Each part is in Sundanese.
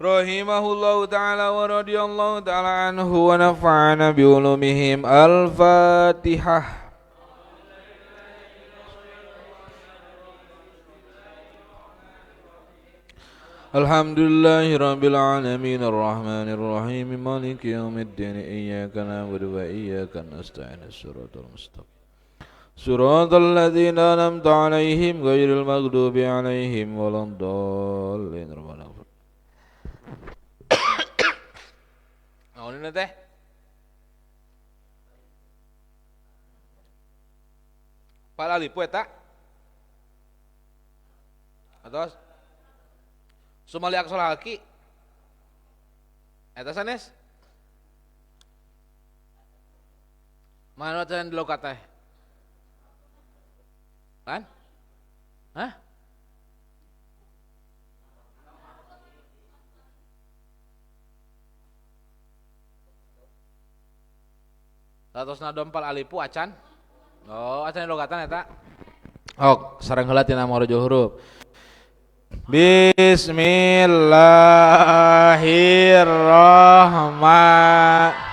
Rahimahullahu ta'ala wa radhiyallahu ta'ala anhu wa nafa'ana bi ulumihim. Al-Fatihah. Alhamdulillahi rabbil alamin arrahmanir rahim maliki yaumiddin iyyaka na'budu wa iyyaka nasta'in as-siratal mustaqim siratal ladzina an'amta 'alaihim ghairil maghdubi 'alaihim waladdallin. Naon teh? Palalipu eta? Atos? Sumali aksol halki? Eta sanes? Mana can dilokat teh? Kan? Hah? Satosna dompal alipu acan. Oh, acan logatan eta. Ok, sareng heula tina marujul huruf. Bismillahirrahmanirrahim.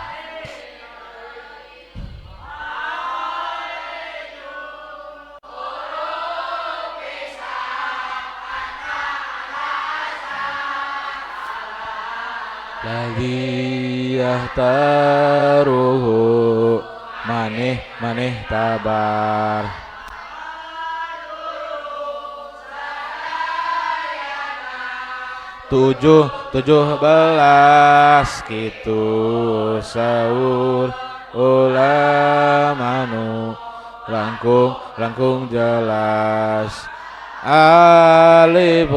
Ladzi yahtaruhu maneh maneh tabar tujuh tujuh belas kitu saur ulamanu langkung langkung jelas alif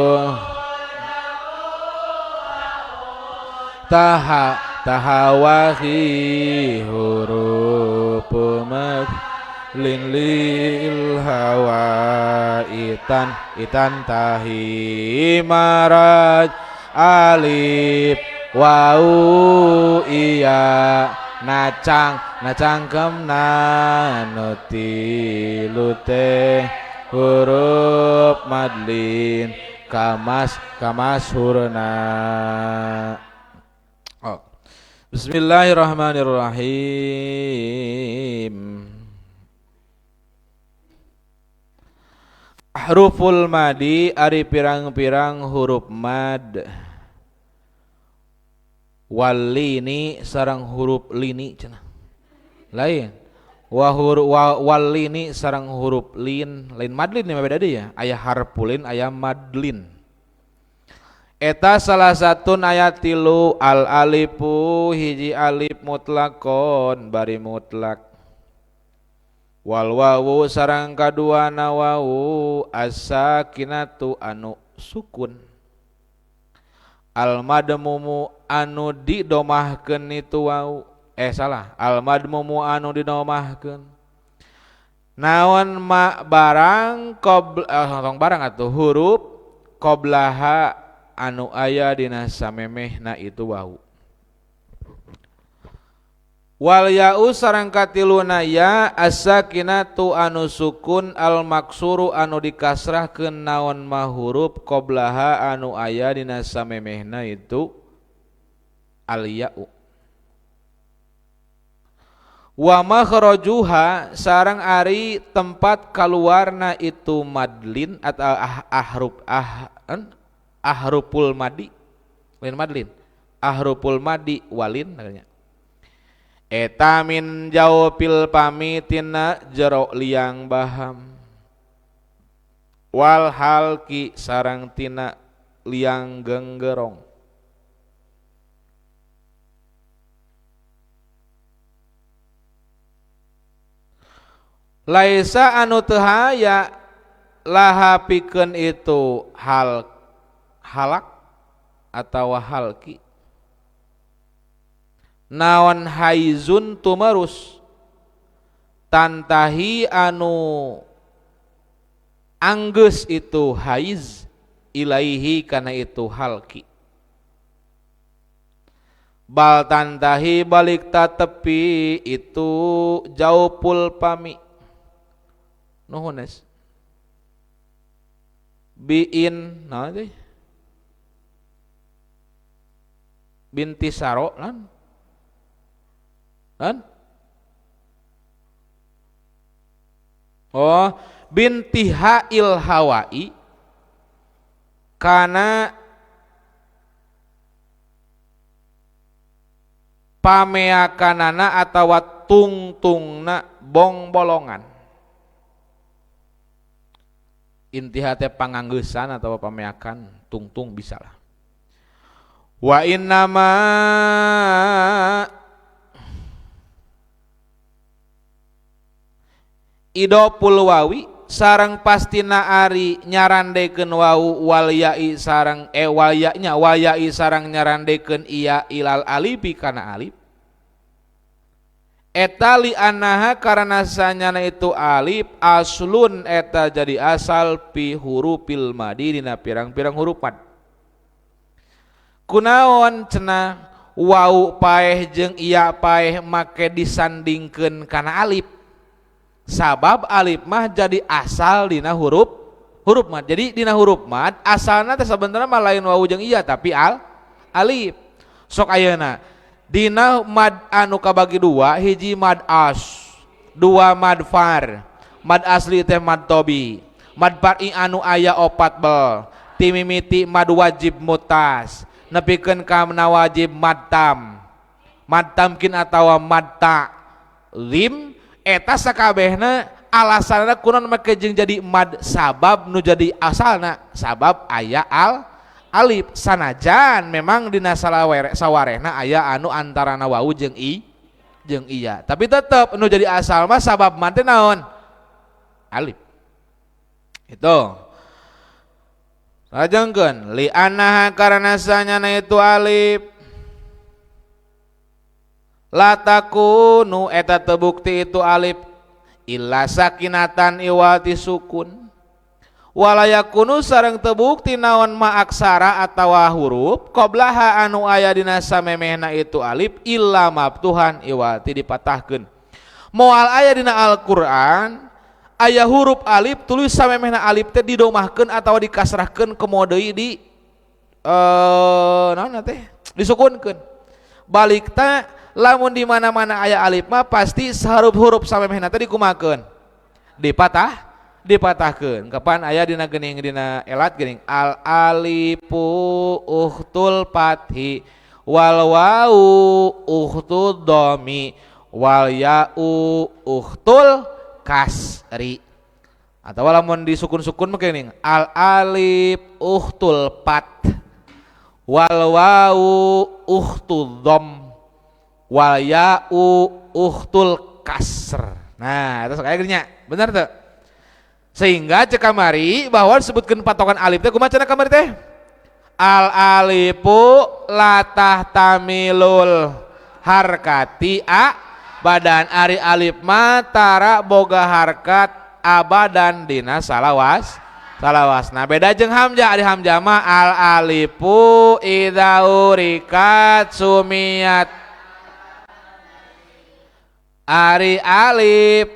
taha tahawahi huruf mad lin lil hawa itan itan tahi maraj alif wau iya nacang nacang kemna nuti lute huruf madlin kamas kamas hurna. Oh. Bismillahirrahmanirrahim. Ahruful madi ari pirang-pirang huruf mad. Walini sarang huruf lini cenah. Lain. Wa walini sarang huruf lin, lain madlin mah beda deui ya. Aya harfulin, aya madlin. Eta salah satu ayat tilu al alifu hiji alif mutlakon bari mutlak wal wawu sarang kaduana wawu as-sakinatu anu sukun al madmumu anu didomahkeun itu wawu salah al madmumu anu didomahkeun naon ma barang tong barang atuh huruf qoblaha anu aya dina samemehna itu wau wal ya'u sareng katiluna ya as-sakinatu anu sukun al maksuru anu dikasrahkeun naon ma huruf qoblaha anu aya dina samemehna itu al ya'u wa makhrajuha sareng ari tempat kaluarna itu madlin atau ahruf ahruful madi lain madlin ahruful madi walin namanya eta min jawpil pami tina jero liang baham wal halki sarang tina liang genggerong laisa anu teu haya laha pikeun itu hal halak atau halki naon haizun tumerus tantahi anu anggeus itu haiz ilaihi kana itu halki bal tantahi balik tatepi itu jaupul pami nuhun es biin naon teh Binti saro lan lan oh binti ha'il hawai kana pameakanana atawa tungtungna bongbolongan. Intiha teh panganggeusan atawa pameakan tungtung bisalah. Wa innama idopul wawi sareng pastina ari nyarandekeun wau wal ya'i sareng wal ya'nya wal ya'i sareng nyarandekeun iya ilal alifi kana alif eta li annaha karena sanyana itu alif aslun eta jadi asal pi hurufil madi dina pirang-pirang huruf mad. Kunaon cenah wau paeh jeung iya paeh make disandingkeun kana alif sabab alif mah jadi asal dina huruf huruf mad. Jadi dina huruf mad asalna teh sabenerna mah lain wau jeung iya tapi alif. Sok ayeuna dina mad anu kabagi dua, hiji mad as, dua mad far. Mad asli teh mad tobi, mad far'i anu aya opat bel, timimiti mad wajib mutas, nepikeun ka wajib mad tam, mad tamkin atawa mad ta lim. Eta sakabehna alasanna kunaon make jeung jadi mad sabab nu jadi asalna sabab aya al alif sanajan memang dina sawarehna aya anu antarana wau jeung i jeung iya tapi tetep nu jadi asal mah sabab mad teh naon alif itu lajengkeun li annaha karena sanyana itu alif la takunu eta tebukti itu alif illa sakinatan iwati sukun walayakunu sareng tebukti naon ma aksara atawa huruf qoblaha anu aya dina samemehna itu alif illa maftuhan iwati dipatahkeun. Moal aya dina Al-Qur'an aya huruf alif tuluy samemehna alif teh didomahkeun atawa dikasrahkeun komo deui di naon teh disukunkeun. Balik ta lamun di mana-mana aya alif mah pasti huruf-huruf samemehna teh dikumakeun dipatahkeun. Kapan aya dina geuning dina elat geuning al alifu ukhtul fathi wal wau ukhtud dhammi wal ya'u ukhtul kasri. Atau lamun disukun-sukun mah geuning al alif ukhtul fath wal wau ukhtud dhamm wal ya'u ukhtul kasr. Nah, itu kayak gini nya. Bener tuh. Sehingga cek kamari bahwa disebutkeun patokan alif teh kumaha cenah kamari teh? Al alifu latah tamilul harkati a badan ari alif ma tara boga harkat abadan dina salawas salawas. Nah, beda jeung hamzah, ari hamzah mah al alifu idza urikat sumiyat ari alif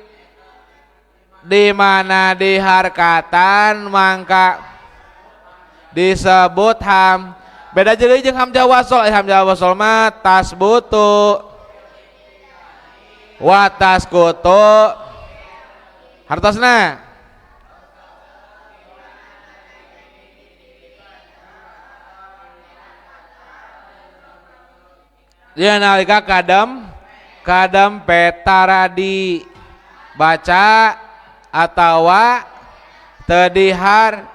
di mana diharkatan mangka disebut ham. Beda jeung hamzah wasol, hamzah wasol mah tasbutu wa taskutu hartosna dia nalika kadam petara dibaca atawa teu diharkatan.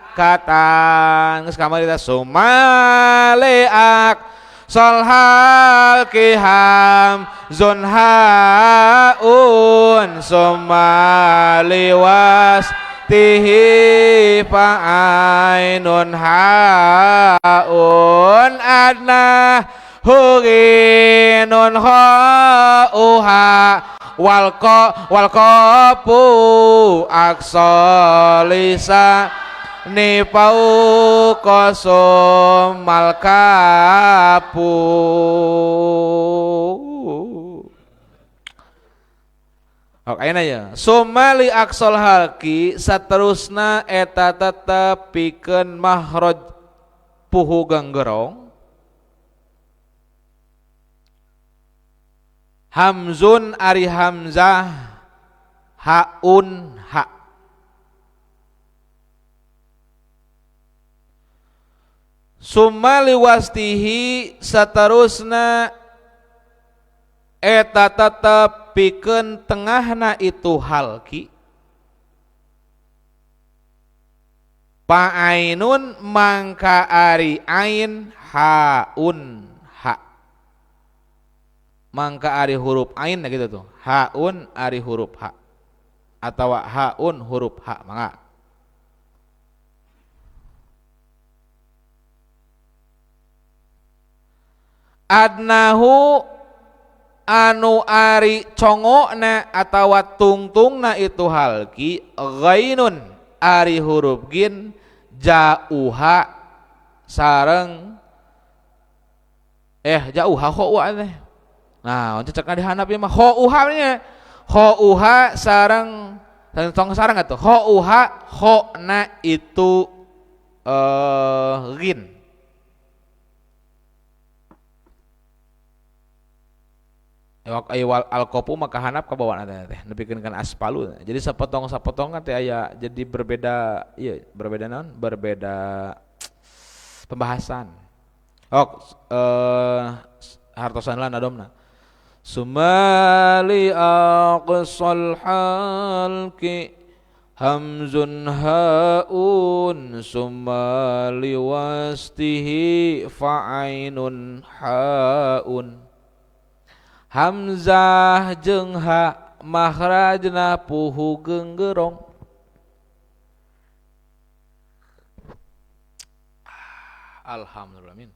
Geus kamari teh sumaleak solhal kiham zunhaun sumaliwas tihi fa'ainun haun adna hurinun hauha wal qafu aksolisa nifau kosumal kapu. Oke, ayeuna ya. Sumali aksol halki saterusna eta tetep pikeun mahraj puhu ganggerong. Hamzun ari hamzah haun ha. Summa liwastihi saterusna eta tetep pikeun tengahna itu halki. Pa'ainun mangka ari ain haun ha. Mangka ari huruf ain nah gitu tuh. Haun ari huruf ha. Atawa haun huruf ha mangga. Adnahu anu ari congokna atawa tungtungna itu halki ghainun ari huruf gin jauha sareng jauha khoa teh. Nah, cecekna dihandap ieu mah khouha nya. Khouha sareng tong sareng atuh. Khouha khona itu gin. Wal alqopu maka hanap ka bawaan teh nepikeun kana aspalu. Jadi sapotong-sapotong teh aya jadi berbeda ieu berbeda naon? Berbeda pembahasan. Ok hartosan lah nadomna. Sumali aqsal halki hamzun haun sumali wastihi fa'ainun haun. Hamzah jeung ha makhrajna puhu genggerong. Alhamdulillah min.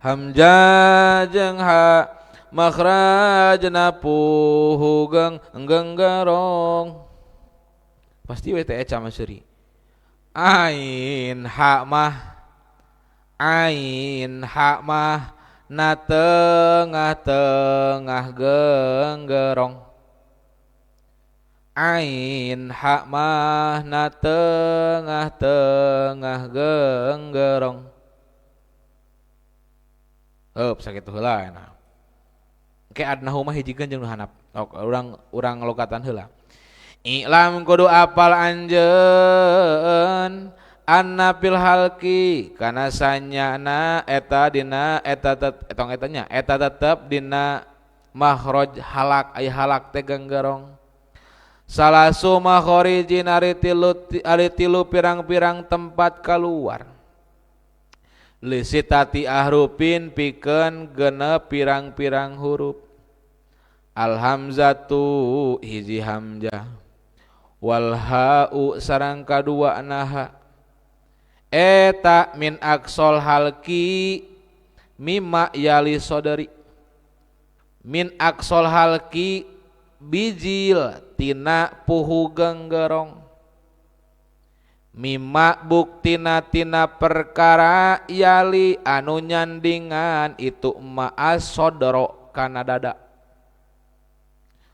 Hamzah jeung ha makhrajna puhu genggerong. Pasti we teh eca mah seuri. Ain ha mah ain ha mah na tengah-tengah genggerong. Ain ha mah na tengah-tengah genggerong. Heup sakitu heula nah. Engke adnahu mah hijikeun jeung nu handap. Ok, urang lokatan heula. I'lam kudu apal anjeun anna fil halki kana sanyana eta dina eta etong etanya eta tetep dina makhraj halak ay halak teh genggerong. Salasu makharijin ari tilu pirang-pirang tempat keluar. Lisitati ahrupin pikeun genep pirang-pirang huruf. Alhamzatu hiji hamzah wal ha'u sareng kadua naha. Eta min aksol halki mimma yali sodari. Min aksol halki bijil tina puhu genggerong. Mimma buktina tina perkara yali anu nyandingan itu ma'as sodoro kana dada.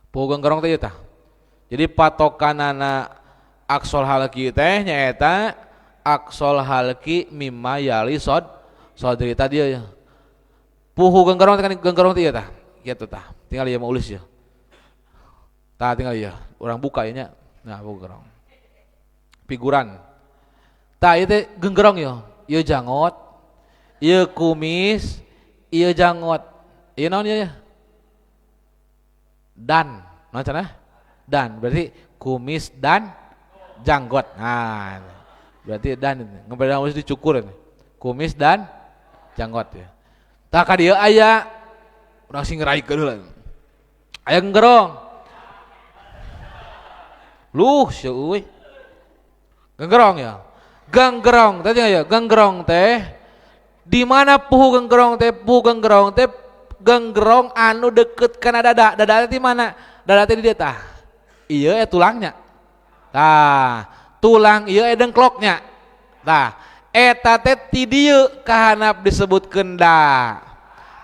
Puhu genggerong teh tah. Jadi patokanana aksol halki teh nyaeta aksol halki mimma yali sodri tadi ya. Puhu genggerong teh kan genggerong teh tah. Kitu tah. Tinggal ieu mah ulis ya. Tah tinggal ieu, urang buka ieu nya. Nah, puhu genggerong. Figuran. Tah ieu teh genggerong ieu. Ieu janggot, ieu kumis, ieu janggot. Ieu naon ieu ya? Dan, naon cenah? Dan berarti kumis dan janggot. Nah, berarti dan ngebeda harus dicukur ini. Kumis dan janggot ya. Tah ka dieu aya urang sing ngeraikeun heula. Aya genggerong. Luh sia euy. Genggerong ya. Genggerong teh ya, genggerong teh di mana puhu genggerong teh? Puhu genggerong teh genggerong anu deket kana dada. Dada teh di mana? Dada teh di dieu tah. Ieu tulangnya. Tah, tulang ieu dengkloknya. Tah, eta teh ti dieu kahanap disebutkeun da.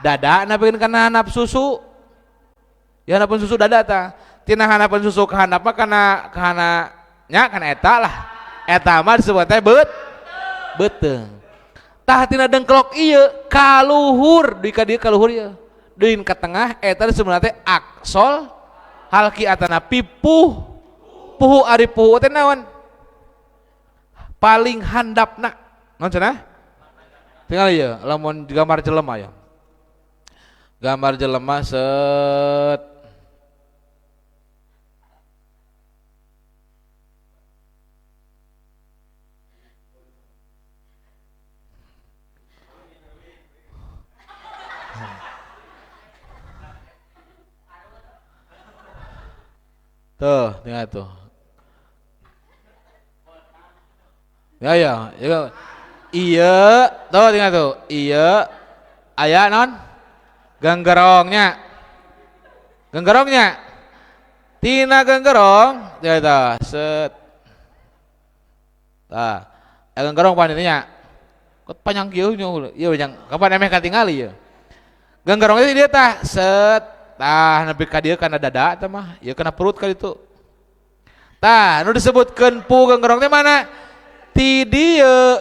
Dada napikeun kana handap susu. Ya handapeun susu dada tah. Tina handapeun susu ka handap mah kana kahana nya kana eta lah. Eta mah disebut teh beuteung. Tah tina dengklok ieu kaluhur di ka dieu kaluhur ieu. Duin ke tengah eta disebutna teh aksol halki atana pipuh. Puhu ari puhu teh naon? Paling handapna. Naon cenah? Tinggal ieu lamun gambar jelema ya. Gambar jelema set. Tuh, tinggal tuh. Ya ya, ya. Iya, tuh tinggal tuh. Iya, aya non genggerongnya. Genggerongnya. Tina genggerong, ya tah, set. Tah, genggerong panitinya. Kok panjang kieu nya, ieu panjang. Kapan emeh katingali ieu? Genggerong itu dia tah, set. Tah nepi ka dieu kana dada teh mah, ieu kana perut ka ditu. Tah, nu disebutkeun pu genggerong teh mana? Ti dieu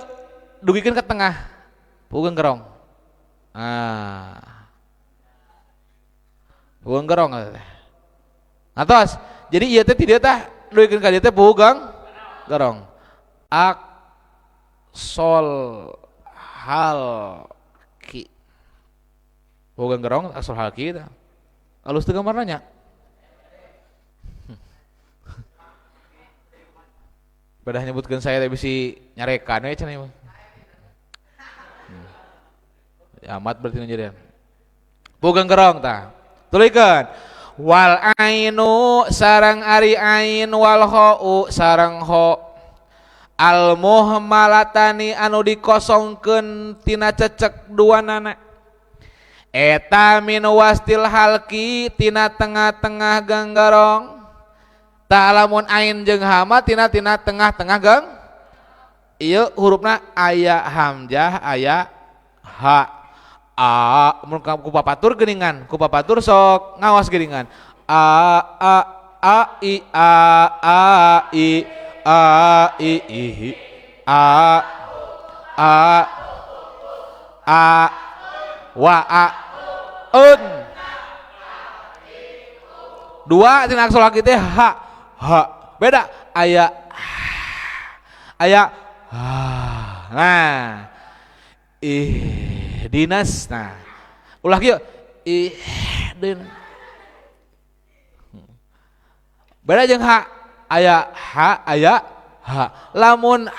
dugikeun ke tengah. Pu genggerong. Ah. Pu genggerong teh. Atos. Jadi ieu teh ti dieu tah dugikeun ka dieu teh pu genggerong. Aksol halki. Pu genggerong aksol halki tah. Alus teu gambarna nya. Pada nyebutkeun saya teh bisi nyarekan we cenah mah. Ya amat berarti nu nyerian. Pu genggerong tah. Tulikeun. Wal ainu sareng ari ain wal khau sareng kho. Al muhmalatani anu dikosongkeun tina cecek duanana. Eta min wastil halki tina tengah-tengah genggerong. Tah lamun ain jeung hama tina tina tengah-tengah geng. Ieu hurufna aya hamzah aya ha. A mun ku papatur geuningan, ku papatur sok ngawas geuningan. A a a i a a i a i i a a a wa a un. Dua tina aksara halki teh ha ha. Beda aya aya ha. Nah ih dinas. Nah ulah kieu ih din. Beda jeung ha aya ha aya ha. Lamun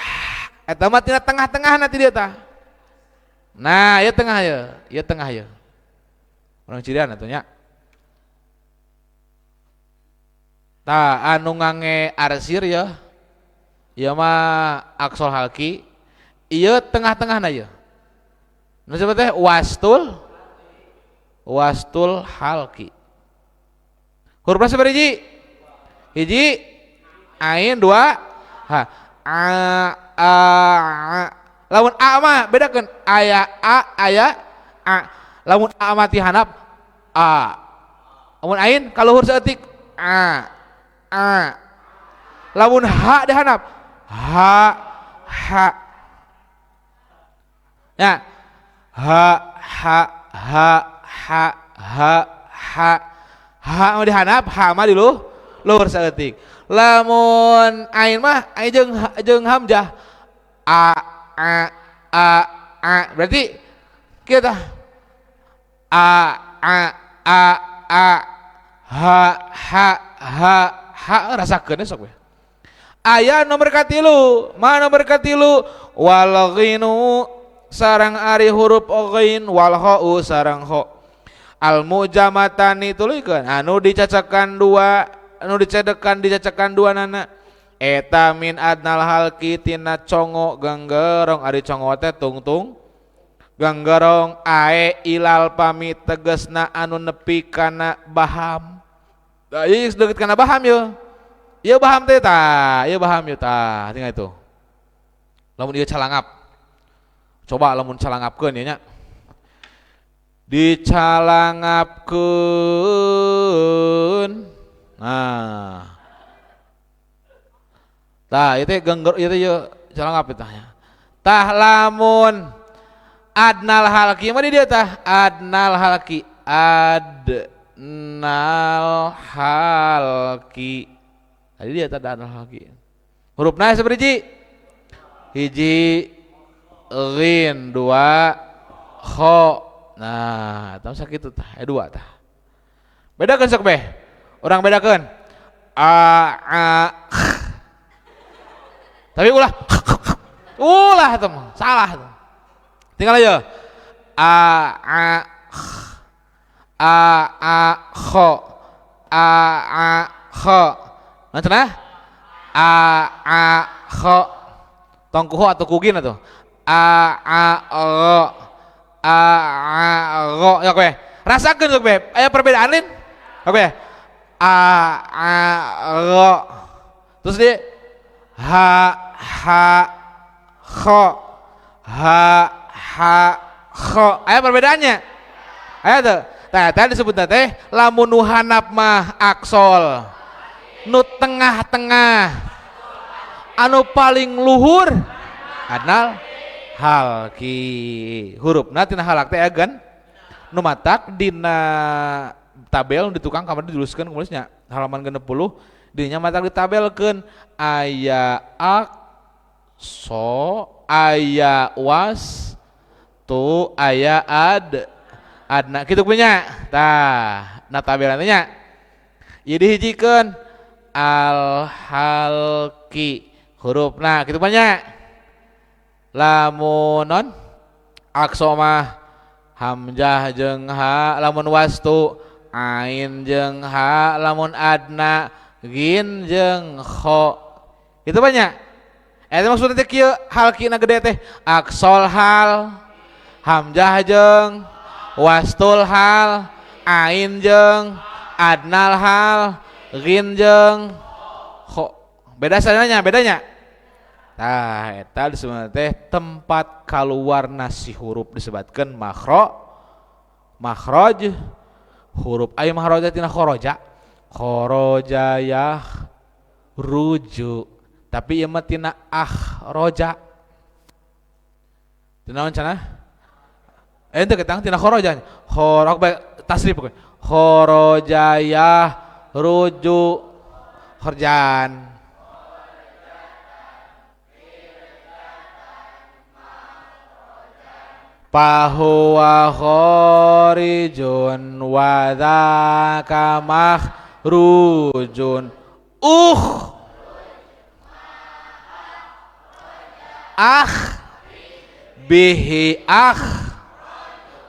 eta mah tina tengah-tengahna ti dieu tah. Nah, ieu tengah ieu, ieu tengah ieu. Urang cirian atuh nya. Tah anu ngange arsir ya. Ieu mah aksol halki. Ieu tengah-tengahna ieu. Nu disebut teh wastul wastul halki. Hurufna sabaraha hiji? Hiji ain dua ha. A a a. Lamun a mah bedakeun aya a aya a. Lamun a mah ti handap a. Lamun ain ka luhur saeutik a a. Lamun h di handap h h. Ya. H h h h h h. H mah di handap, h mah di luhur saeutik. Lamun ain mah ain jeung jeung hamzah a a a a. Berarti kita a a a a h h h h rasakeun sok we. Aya nomor katilu, mana nomor katilu? Wal ghinu sareng ari huruf ghin wal khau sareng kho. Al mujamatani tuluykeun anu dicacakan dua, anu dicedekan dicacakan dua nana. Eta min adnal halki tina congo genggerong ari congo teh tungtung genggerong ae ilal pami tegesna anu nepi kana baham. Tah ieu geus deukeut kana baham ieu. Ieu baham teh tah, ieu baham ieu tah, tinggal itu. Lamun ieu calangap. Coba lamun calangapkeun ieu nya. Dicalangapkeun. Nah. Tah ieu teh gengger ieu teh ieu calangap tah nya. Tah lamun adnal halki mah di dieu tah adnal halki adnal halki. Tadi dia tadi adnal halki. Hurufna sabaraha? Hiji ghin, dua kho. Nah, tah sakitu tah, dua tah. Bedakeun sok beh. Urang bedakeun. A a kh. Tapi ulah ulah teh salah tuh. Tinggal aja. A a kh. A a kho. A a kho. Nah cenah? A a kho. Tong ku atau kugin atuh. A a ro. A a ro. Ya kowe. Rasakeun sok be. Aya perbedaan lin? Oke. A a ro. Terus di h h kho. H h kho. Aya perbedaannya? Aya tuh. Tah tadi disebut teh lamun nu handap mah aksol. Nu tengah-tengah anu paling luhur adnal halki. Hurufna tina halak teh agan nu matak dina tabel di tukang kamar diluluskeun kumaha halaman 60 dinya matak ditabelkeun aya akso aya was tu aya ad adna kitu punya tah na tabelan teh nya ieu dihijikeun al halki hurufna kitu banyak lamun non akso mah hamzah jeung ha lamun wastu ain jeung ha lamun adna gin jeung kho kitu banyak eta maksudna teh kieu halkina gede teh aksol hal hamzah jeung wastul hal ain jeung adnal hal gin jeung kho. Beda sadayana bedanya. Tah eta disebut teh tempat kaluarna si huruf disebutkeun makhraj huruf. Aya makhraja tina kharaja. Kharaja yah ruju. Tapi ieu mah tina akhraja. Tina naon cenah? Ente ketang tina kharaja. Khorok bae tasrif we. Kharaja yah ruju khorjan. Pahuwa khorijun wa dzaka makhrujun. Akh bihi akh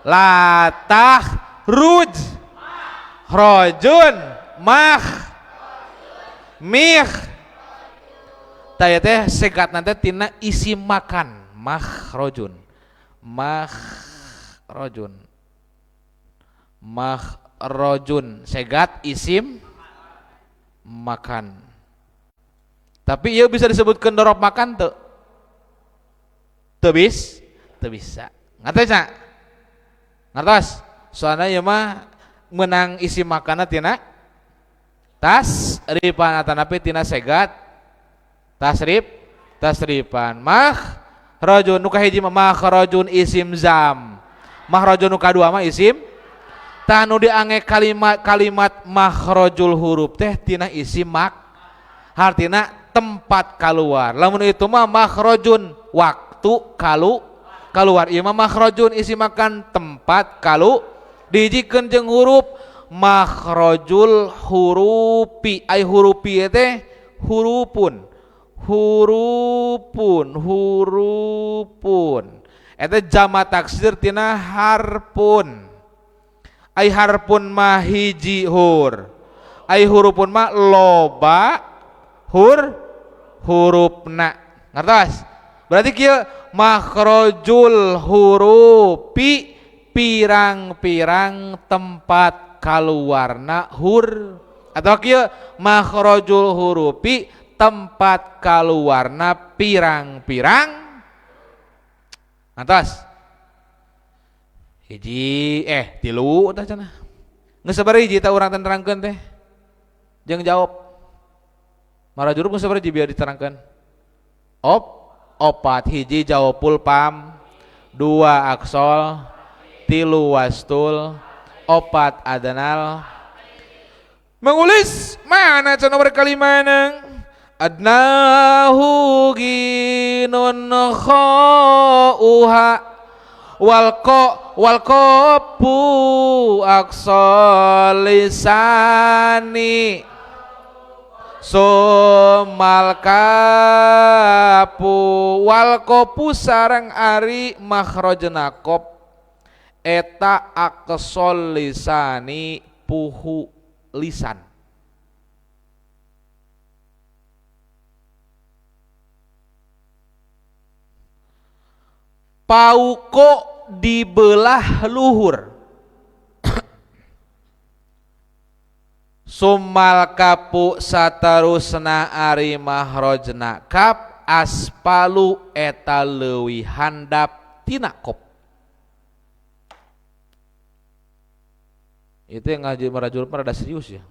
latah ruj rojun mah mih. Taya teh segat nanti tina isi makan makhrojun makhrojun makhrojun segat isim makan. Tapi ia bisa disebutkan dorop makan tuh teu bisa. Ngertos nya? Ngertos? Soalnya ieu mah menang isi makanna tina tasripan atanapi tina segat tasrif tasripan makhrajun nu kahiji mah makhrajun isim zam makhrajun nu kadua mah isim tah nu diange kalimat kalimat makhrajul huruf teh tina isim mak hartina tempat keluar. Lamun itu mah makhrajun waktu kalu keluar, ieu mah makhrajun isi makan tempat kalu dihijikeun jeung huruf makhrajul hurufi. Ai hurufi teh hurufun hurufun hurufun eta jama taksir tina harpun. Ai harpun mah hiji hur, ai hurufun mah loba hur hurufna. Ngertos? Berarti kieu makhrajul hurufi pirang-pirang tempat kaluarna hur atau kieu makhrajul hurufi tempat kaluarna pirang-pirang. Ngertos? Hiji tilu tah cenah. Geus sabaraha hiji tah urang teh nerangkeun teh? Jeung jawab. Marajurub geus sabaraha hiji biar diterangkeun? Opat. Hiji jawabul pam, dua aksol, tilu wastul, Opat adnal. Mengulis mana cenah nomor kalimana? Adnahu ginun khauha wal qa wal qafu aqsa lisani somal kapu wal qafu sareng ari makhrajna qaf eta aqsa lisani puhu lisan. Pauko dibelah luhur sumal kapu satarusna ari mahrojna kap aspalu eta leuwih handap tina kop. Itu yang ngaji marajul rada serius ya.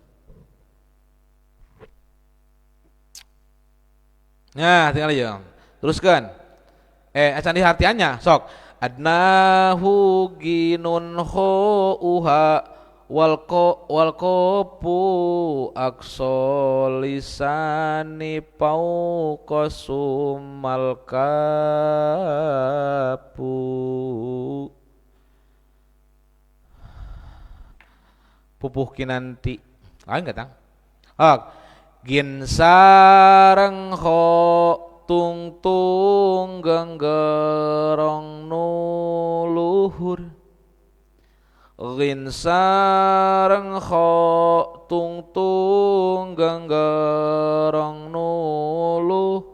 Nah, tinggal aja. Teruskan. Acan dihartiannya sok adnahu ginun khauha wal qa wal qafu aqsa lisani fauqa sumal kapu pupuh kinanti lain katang ok gin sareng kho tungtung genggerong nuluhur gin sareng kho tungtung genggerong nuluhur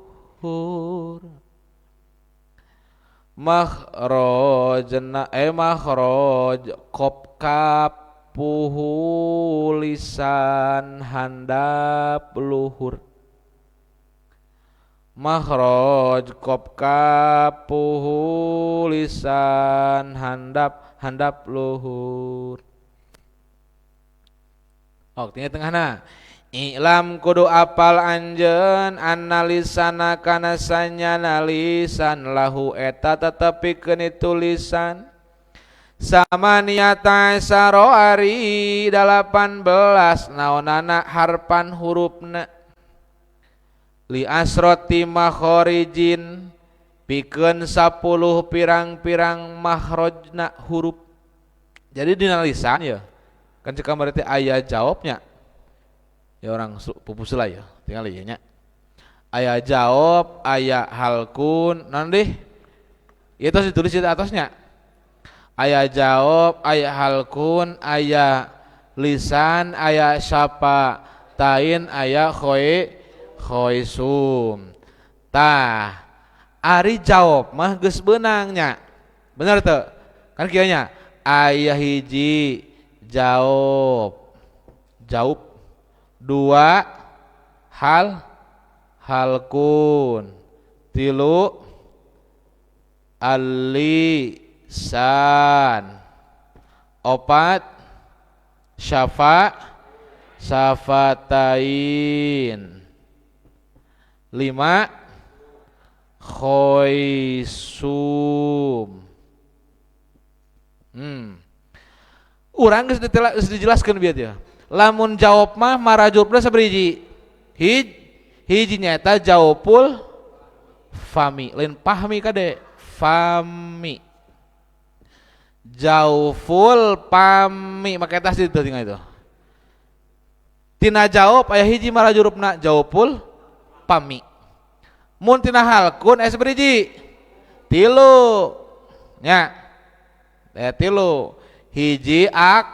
makhrajna makhraj qaf kap puhu lisan handap luhur makhraj qaf kap puhu lisan handap handap luhur. Oh, tinggal tengahna. I'lam kudu apal anjeun anna lisana kana sanyana lisan lahu eta tetepikeun itu lisan sama niata saro ari 18 naonana harpan hurufna li asroti makhorijin pikeun 10 pirang-pirang makhrajna huruf. Jadi dina lisan ya kan cek kamari teh aya jawabnya ya orang pupusula ya tinggal ieu nya aya jawab aya halkun naon deh ieu tos ditulis di atasnya aya jawab aya halkun aya lisan aya syapa tain aya khoi khoisum. Tah ari jawab mah geus beunang nya bener teu kan kieu nya aya hiji jawab jawab dua hal halkun tilu alisan opat syafa syafatain lima khoisum. Urang geus dijelaskeun bieu teh. Lamun jawab mah marajulna sabariji. Hiji nyaeta jawabul fami, lain pahmi kade, fami. Jauful pami make tas itu tinggal itu. Tina jawab aya hiji marajurupna jawabul pami. Mun tina halkun aya sabariji. Tilu. Nya. Tilu. Hiji ak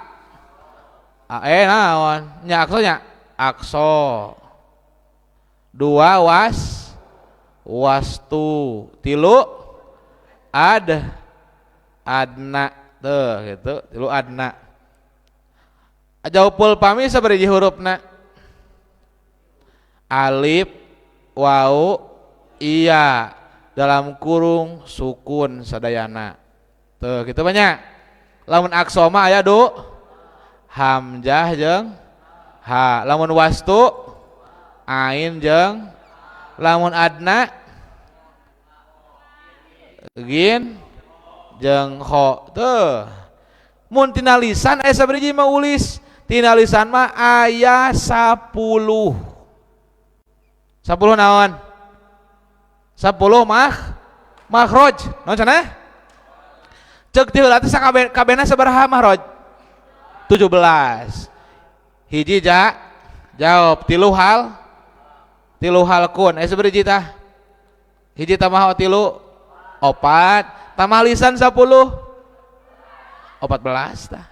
naon nya akso nya akso dua was wastu tilu ad adna tuh gitu tilu adna. Jaupul pami sabariji hurufna alif wau iya dalam kurung sukun sadayana tuh gitu banyak. Lamun akso mah aya du hamzah jeung ha, lamun wastu ain jeung lamun adna gin jeung kho tuh. Mun tina lisan aya sabaraha mah ulis? Tina lisan mah aya 10. 10 naon? 10 makhraj. Naon cenah? Ceuk ti heula teh sakabehna sabaraha makhraj? 17. Hiji jawab tilu hal, tilu halkun. Aya sabaraha tah? Hiji tambah tilu opat, tambah lisan 10 14 tah.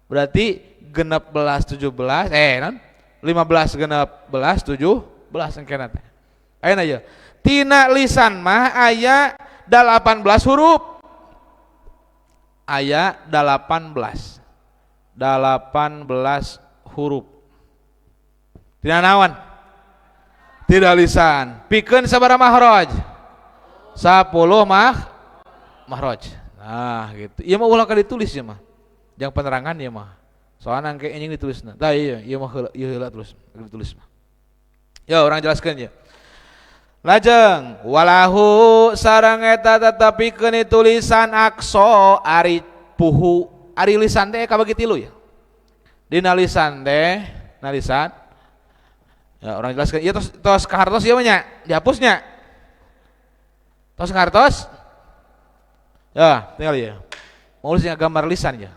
Berarti 16 17 non 15 16 17 engkena teh. Ayeuna ieu tina lisan mah aya 18 huruf. Aya 18. 18 huruf. Tina naon? Tina lisan. Pikeun sabaraha makhraj? 10 makhraj. Nah, gitu. Ieu mah ulah ka ditulis ieu mah. Jang penerangan ieu mah. Soalna engke anjing ditulisna. Tah iya, ieu mah heula, ieu heula terus ditulis mah. Ya, urang jelaskeun ya. Lajeng walahu sareng eta tetepikeun tulisan akso ari puhu. Ari lisan teh kabagi tilu ya. Dina lisan teh, na lisan. Ya, urang jelaskeun. Ieu tos tos kahartos ieu mah nya, dihapusnya. Tos kahartos. Ya, tinggal ya. Mau nulis gambar lisan ya.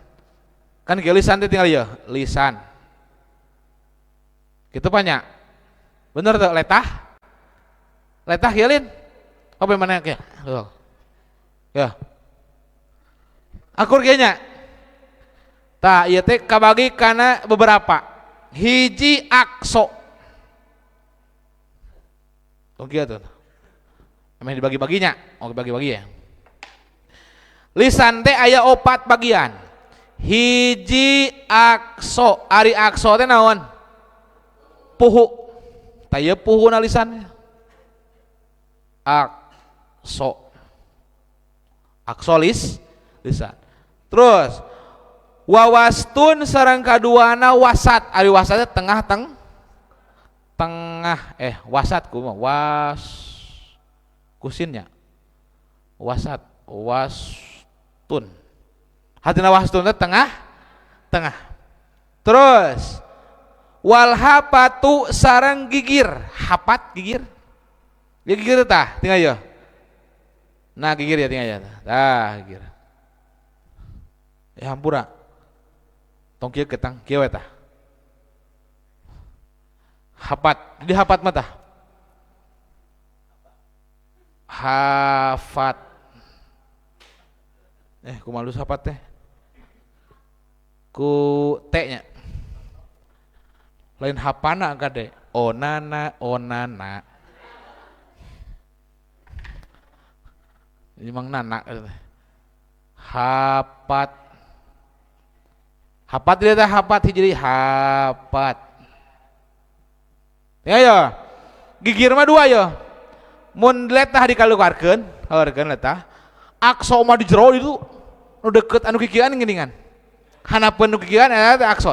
Kan ke lisan teh tinggal ya, lisan. Gitu banyak. Bener tuh, letah. Letah kieu lin. Apa mana kieu? Tuh. Ya. Akur kieu nya. Tah, ieu teh kabagi kana beberapa. Hiji akso. Oh kieu tuh. Emang dibagi-baginya? Oh, dibagi-bagi ya. Lisan teh aya 4 bagian. Hiji akso, ari akso teh naon? Puhu. Tah ieu puhuna lisan. Akso. Aksolis lisan. Terus wawastun sareng kaduana wasat. Ari wasat teh tengah tengah wasat kumaha? Was kusinnya. Wasat, wastun. Hatina wastun teh tengah tengah. Terus wal hapatu sareng gigir. Hapat gigir. Ya gigir tah, tinggal ya. Nah gigir ya tinggal ya. Tah gigir. Ya hampura. Tong kieu ketang kieu we tah. Hapat, di hapat mah tah. Hafat. Kumaha halus hapat teh? Ku T nya. Lain hapana kade. Onana onana. Ini mang nana hapat. Hapat dia teh hapat hiji hapat. Ya ya. Gigir mah dua ya. Mun letah dikaluarkeun, kaluarkeun letah. Akso mah di jero itu nu deket anu kikieuan geuningan. Hanapeun nu kikieuan eta teh akso.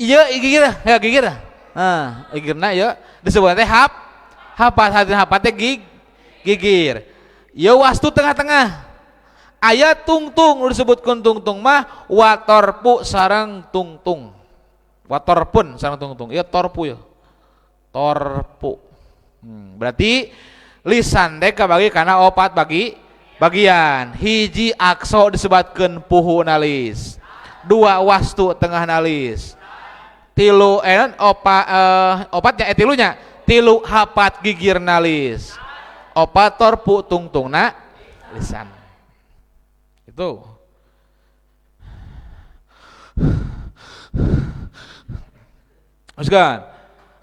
Ieu gigir ya gigir. Nah, gigirna ieu disebut teh hap. Hapat hatina hapat teh gigir. Ieu wastu tengah-tengah. Aya tungtung nu disebutkeun tungtung mah watorpu sareng tungtung. Watorpun sareng tungtung. Ieu torpu ieu. Torpu. Berarti lisan teh kabagi kana 4 bagian. Hiji akso disebutkeun puhu nalis. 2 wastu tengah nalis. Tilu opatnya tilunya. Tilu hapat gigir nalis. Opat torpu tungtungna lisan. Itu. Teruskan.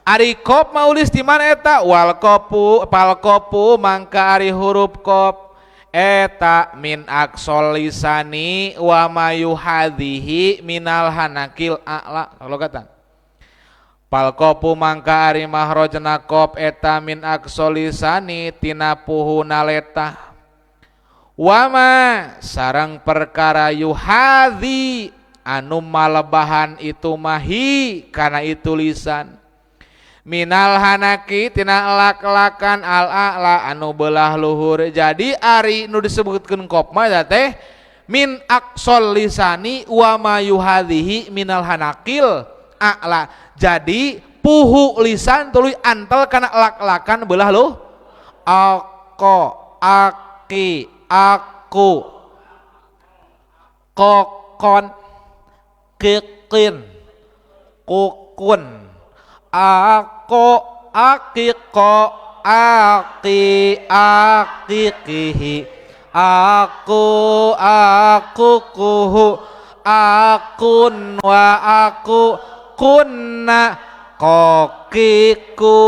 Ari kop maulis di mana eta? Wal kopu, pal kopu mangka ari huruf kop eta min aksol lisani wa mayuhadhihi minal hanakil a'la. Kalau kata pal kopu mangka ari mahrojna kop eta min aksol lisani tina puhuna letah wama sareng perkara yuhadhi anu malebahan itu mahi kana itu lisan minal hanaki tina lak-lakan al-a'la anu belah luhur. Jadi ari nu disebutkeun kop mah teh Min aqsal lisani wa ma yuhadhihi minal hanakil a'la. Jadi puhu lisan tuluy antel kana lak-lakan belah lo ako aki aku kokon kikin kukun ako akiko aki akikihi aku aku kuhu akun wa aku kunna kokiku.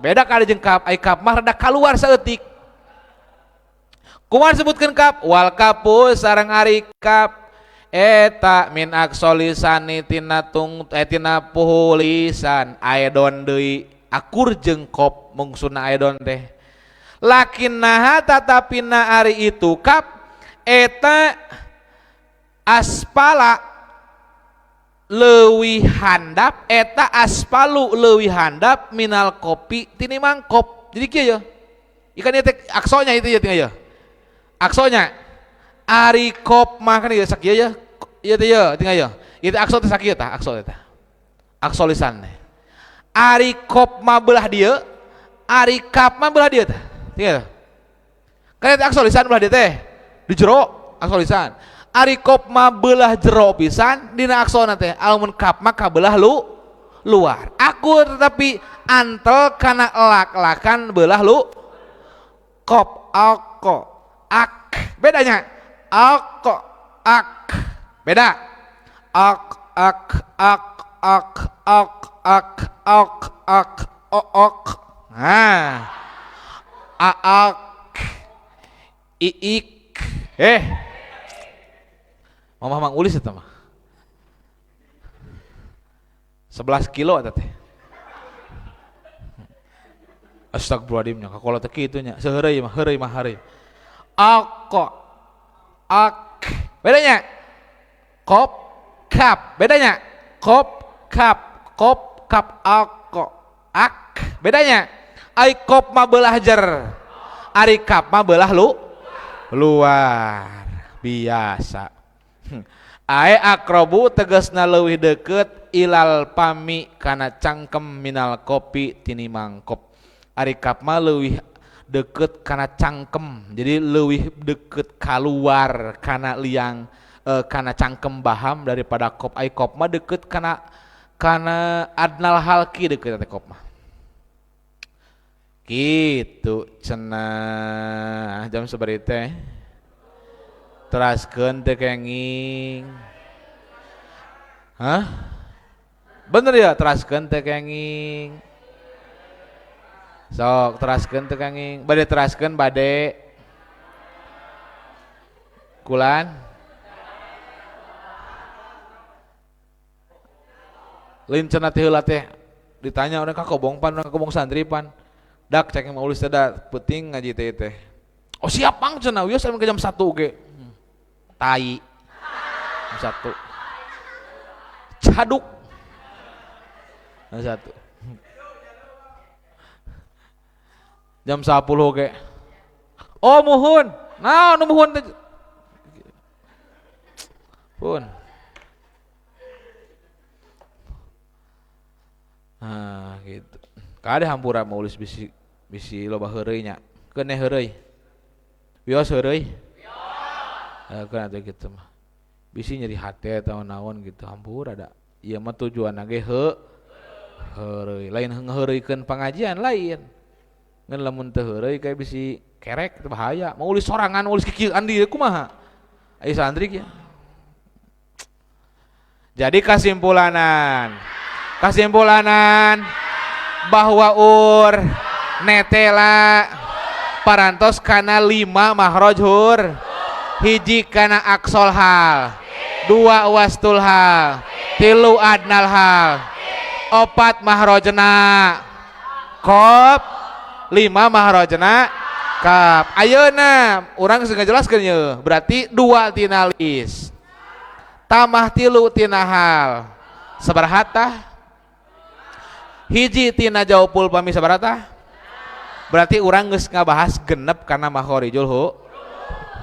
Beda kali jeung kap, ai kap mah rada kaluar saeutik. Kumaha disebutkeun kap? Wal kapu sareng ari kap eta min aqsolisani tina tung tina puhu lisan aedon deui akur jeung kop mungsuna aedon teh. Lakinnaha tatapina ari itu kap eta aspala leuwih handap eta aspalu leuwih handap minal kopi tinimang kop. Jadi kieu ya. Ikan ieu teh aksonya itu ya tinggal ya. Aksonya ari kop mah kan ieu sakieu ya. Ieu teh ya tinggal ya. Ieu teh akso teh sakieu tah akso teh. Akso lisan teh. Ari kop mah belah dieu, ari kap mah belah dieu tah. Tinggal. Kan eta akso lisan belah dieu teh. Di jero akso lisan. Ari kop mah belah jero pisan dina aksona teh, lamun kap mah kabelah lu luar. Aku tetapi antel kana lak-lakan belah lu kop ako ak. Bedanya ako ak. Beda. Ak ak ak ak ak ak ak ak ok. Nah. Aak iik. Mamah Mang Ulis eta mah. 11 kilo eta teh. Astagfirullahaladzim nya kakola teh kitu nya. Seheureuy mah, heureuy mah heureuy. Ako ak. Bedanya kop kap. Bedanya kop kap, kop kap ako ak. Bedanya ai kop mah belah jer. Ari kap mah belah lu luar. Biasa. Ae akrobu tegasna leuwih deukeut ilal pami kana cangkem minal kopi tinimang kop. Ari kap mah leuwih deukeut kana cangkem. Jadi leuwih deukeut kaluar kana liang kana cangkem baham daripada kop. Ai kop mah deukeut kana kana adnal halki deukeut teh kop mah. Kitu cenah jam sabaraha teh? Teraskeun teh kenging. Hah? Bener ya teraskeun teh kenging. Sok teraskeun teh kenging. Bade teraskeun bade. Kulan. Lain cenah teh heula teh ditanya urang ka kobong pan, urang ka kobong santri pan. Dak cek mau ulis teh da peuting ngaji teh teh. Oh siap pang cenah wios ke jam 1 ge. Tai. Jam 1. Caduk. Jam 1. Jam 10 ge. Oh muhun. Naon nu muhun teh? Pun. Nah, gitu. Kade hampura maulis bisi bisi loba heureuy nya. Keun heureuy. Wios heureuy. Wios. Keun atuh kitu mah. Bisi nyeri hate atawa naon gitu hampura da. Ieu mah tujuanna ge heureuy. Lain ngaheureuykeun pangajian lain. Ngan lamun teu heureuy kayak bisi kerek bahaya. Maulis sorangan maulis kikieuan dieu kumaha? Aya santri kieu. Jadi kasimpulanan bahwa ur netela parantos kana 5 mahroj hur, hiji kana aksol hal, 2 wastul hal, 3 adnal hal, 4 mahrojna kop, 5 mahrojna kap. Ayeuna urang geus ngajelaskeun yeuh, berarti 2 tina lis tambah 3 tina hal sabaraha tah? Hiji tina jaupul pami sabaraha tah? Berarti urang geus ngabahas genep kana makhorijul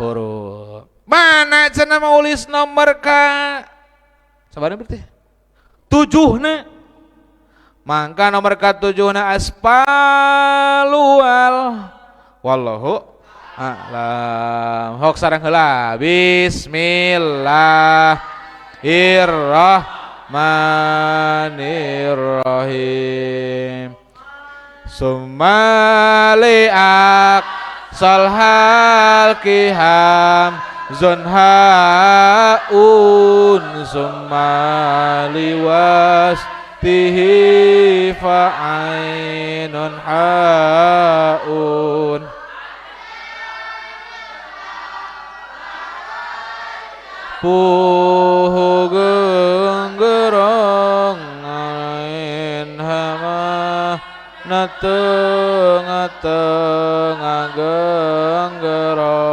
huruf. Mana cenah maulis nomor ka sabarna berarti 7na. Mangka nomor ka 7na aspalual wallahu a'lam. Hok sareng heula. Bismillahirrahmanirrahim. Summa li'aq salhal kiham zunhaun summa liwas tihi fa'ainun haun puhu genggerong ain hama natengah-tengah genggerong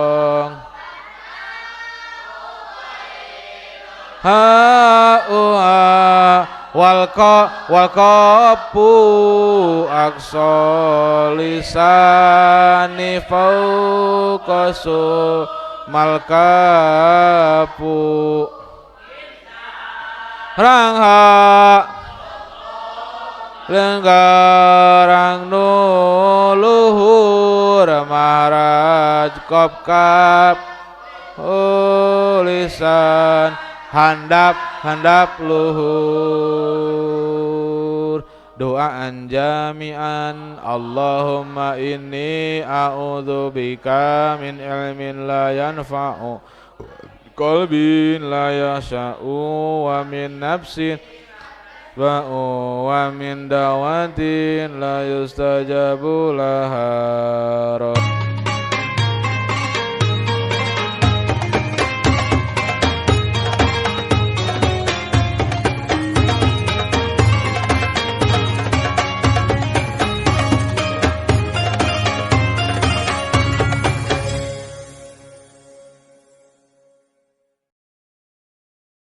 ha uha wal ka wal qapu aqsa lisani fauqa su malkapu rangha lenggarang nuluhur maharaj kop kap ulisan handap handap luhur doaan jami'an. Allahumma inni a'udzubika min ilmin la yanfa'u qalbin la yasha'u wa min nafsin wa min dawatin la yustajabu laha.